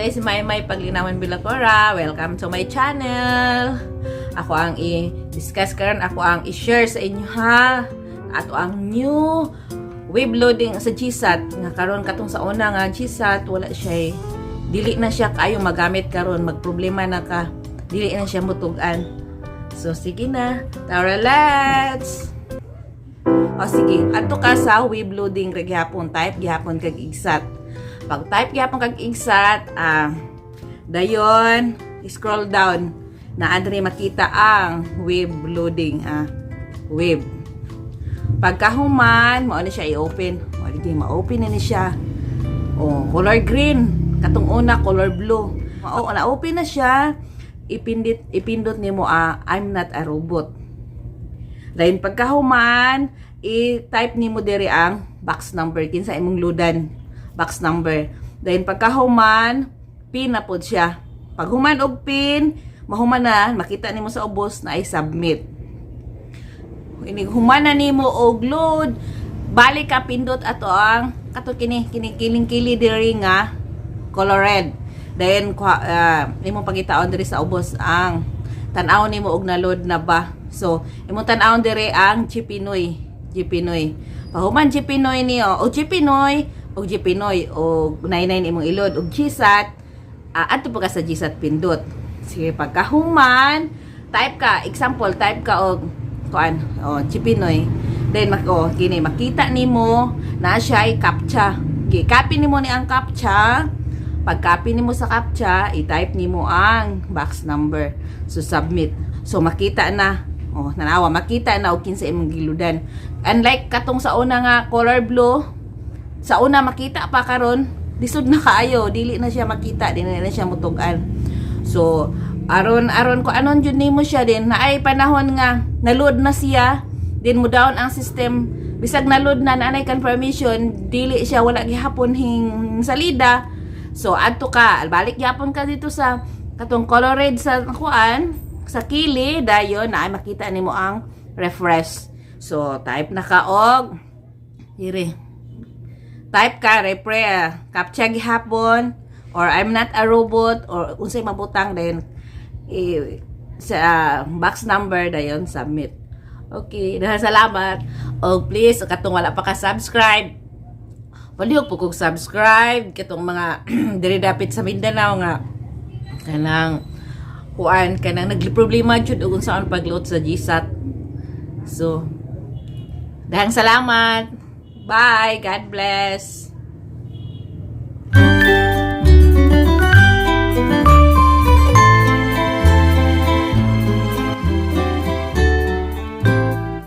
Ako diay si Maymay Paglinawan Bilacora. Welcome to my channel. Ako ang i-discuss karon, ako ang i-share sa inyo ha. Ato ang new web loading sa GSAT nga karon, katong sa una nga GSAT, wala siya eh. Dili na siya kaayo magamit karon, magproblema na ka. Dili na siya mutugan. So sige na. Tara, let's! O sige, adto ka sa web loading ra gihapon, type gihapon kag IGSAT. Pag type gihapon kag IGSAT, dayon scroll down na adri makita ang web loading, web. Pagkahuman, mao na siya i-open. Mao di ma-open na ni siya. Oh, color green. Katong una, color blue. Mao na open na siya. Ipindot nimo "I'm not a robot." Then pagkahuman, i-type nimo diri ang box number kinsa imong loadan, box number. Then pagkahuman, PIN na pod siya. Pag human og PIN, mahuman na, makita nimo sa ubos na ay submit. Inig human na nimo og load, balik ka, pindot ato ang kato kini kini kiling-kili diri nga color red. Then kuha imong pangitaon diri sa ubos ang tan-aw nimo og na-load na ba. So imong tan-awon diri ang GPinoy, GPinoy. Pahuman GPinoy niyo, o GPinoy, o GPinoy o 99 imong i-load og GSAT, adto pa ka sa GSAT, pindot. Sige, pagkahuman, type ka, example, type ka og kuan, oh, GPinoy. Then oh, kini makita nimo na siya ay captcha. Gi copy nimo ni ang captcha. Pag copy nimo sa captcha, i-type nimo ang box number. So submit. So makita na. Oh, nanawa, makita na og kinsa imong giloadan. Unlike katong sa una nga color blue, sa una makita pa, karon lisod na kaayo, dili na siya makita, dili na siya mutugan. So aron aron ko anon jud nimo siya din na ay panahon nga na-load na siya, din mo down ang system, bisag na-load na, naanay confirmation, dili siya, wala gihapon hing salida. So adto ka, balik gihapon ka dito sa katong color red sa kuan sa kili, dayon na ay makita nimo ang refresh. So type na ka og diri, type ka refresh, captcha gihapon or "I'm not a robot" or unsay mabutang, then sa box number, dayon submit. Okay, daghang salamat. Og please, katong wala pa ka subscribe, palihog po kog subscribe, katong mga diri dapit sa Mindanao nga kanang kuan, kanang nagproblema jud og unsaon pagload sa GSAT. So daghang salamat. Bye. God bless.